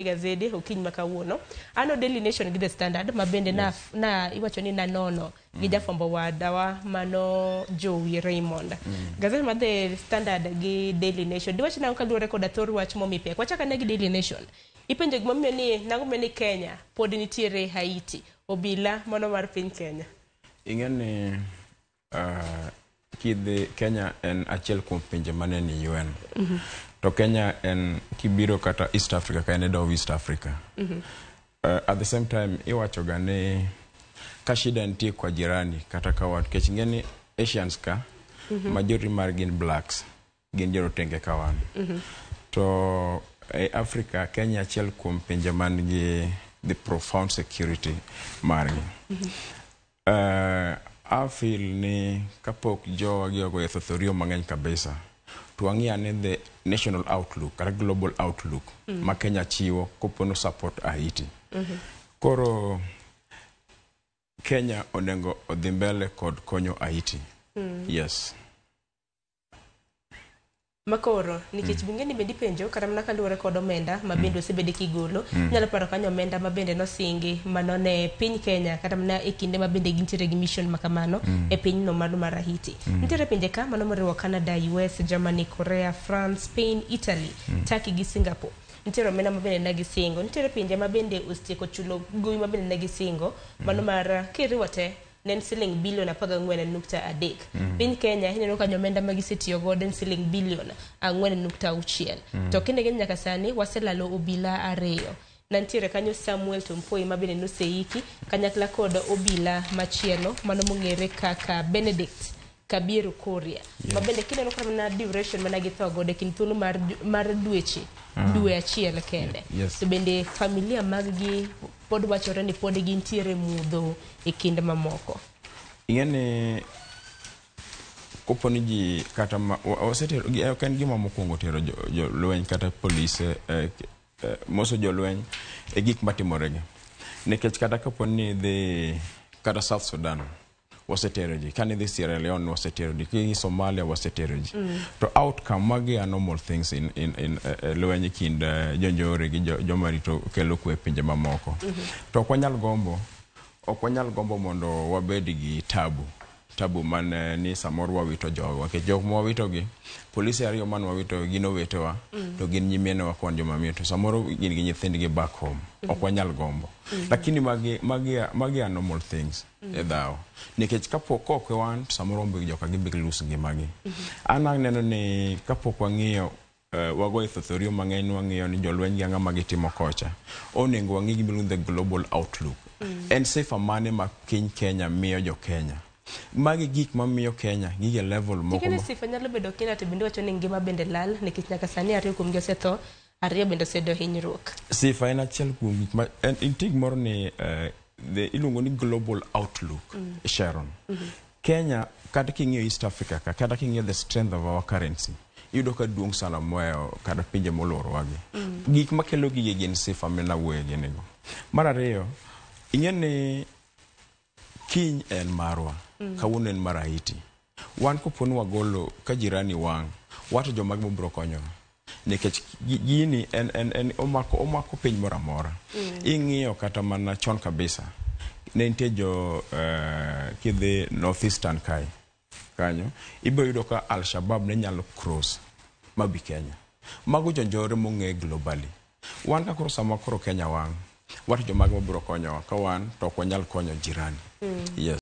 Gazede okinyi ma kawuono. Ano Daily Nation gi The Standard ma bende na, na iwacho ni nanono gi jafwambo wadawa mano Jowi Raymond. Gazet mar The Standard gi Daily Nation. Diwach nang'o kaluwore koda thor wach momi pek. Wachak ane gi Daily Nation. Ipenjo gimomiyo ni nang'o momiyo ni Kenya pod nitiere Haiti. Obila mano mar piny Kenya. Ing'e ni kidhi Kenya en achiel kuom pinje mane ni UN. To Kenya en kibiro kata East Africa ka en e dhow East Africa. At the same time iwacho ga ni ka shida nitie kwa jirani kata ka wat nikech ing'e ni Asians ka majority mar gin blacks gin jorotenge ka wan. To e Africa Kenya achiel kuom pinje man gi the profound security margi. I feel ni kapok jowa gi ogoyo thothorio mang'eny kabisa to wang'i ane the national outlook kata global outlook ma Kenya chiwo kopono support Haiti. Koro Kenya onego odhi mbele kod konyo Haiti. Yes. Makoro nikech bungeni bende ipenjo kata mana kaluwore kod omenda ma bende osebede kigolo. Inyalo paro kanyo omenda ma bende nosingi mano ne piny Kenya kata mana e kinde ma bende gintiere gi mission ma kamano e pinyno mano mar Haiti. Nitiere pinje ka mano moriwo Canada, US, Germany, Korea, France, Spain, Italy, Turkey gi Singapore. Nitiere omenda ma bende ne gisingo. Nitiere pinje ma bende osetieko chulo gowi ma bende ne gisingo mano mar kiriwo te ne en siling bilion 14.3. Piny Kenya ineno kanyo omenda ma gisetiyo godo en siling bilion 4.6. To kindegi nyaka sani waselalo obila ariyo. Nantiere kanyo Samuel Tompoi ma bende noseiki kanyakla kod obila machielo mano mong'ere kaka Benedict Kabiru Kuria. Ma bende kineno kata mana duration mana githo godo e kind thuolo mar dweche dwe achiel kende. To bende familia mag gi pod wachore ni pod gintiere mudho e kind mamoko. Ing'e ni kopo ni ji kata ma wasetero ok en gima mokwongo tero jolweny kata polise moso jolweny e gik matimore gi. Nikech kata kapo ni idhi kata South Sudan wasetero ji, kane idhi Sierra Leone wasetero ji, kidhi Somalia wasetero ji. To outcome magi are normal things in lweny e kind jonjore gi joma rito kelo kwe e pinje mamoko. To ok wanyal gombo mondo wabed gi tabu man ni samoro wawito jogo nikech jok ma wawito gi polise ariyo man wawito gin owetewa to gin nyiminewa kwan joma miyo to samoro gin gi nyithindgi back home. Ok wanyal gombo, lakini magi are normal things e dhawo nikech kapok kok wan to samoro wambe joka gibi lose ngimagi. An aneno ni kapok wang'iyo wagoyo thothorio mang'eny wang'iyo ni jolweny gi ang'o ma gitimo kocha, onego wang'i gima iluongo ni the global outlook. En sifa mane ma piny Kenya miyo jo Kenya? Magi gik mamiyo Kenya gige level moko. Tikene sifa nyalo bedo Kenya to bende wacho ni ngima bende lal nikech nyaka sani ariyo kuomgi osetho, ariyo bende oseyudo hinyruok. Sifa en achiel kuom gik ma en nitie gimoro ni iluongo ni global outlook. Sharon, Kenya kata king'iyo East Africa ka kata king'iyo the strength of our currency, iyudo ka duong' sana mohewo kata pinje moluorowa gi. Gik makelo gigi gin sifa minawuoye ginigo. Mar ariyo, ing'e ni kiny en marwa, kawuono en mar Haiti. Wan kopo ni wagolo ka jirani wang' wato jomage mabiro konyowa nikech gini en omako piny moro amora. Ing'iyo kata mana chon kabisa ne nitie jo kidhi North Eastern kae kanyo ibiro yudo ka Al Shabab ne nyalo cross mabi Kenya. Mago jonjore mong'e globally. Wan ka koro sama koro Kenya wang' wato jomage mabiro konyowa ka wan to ok wanyal konyo jirani. Yes.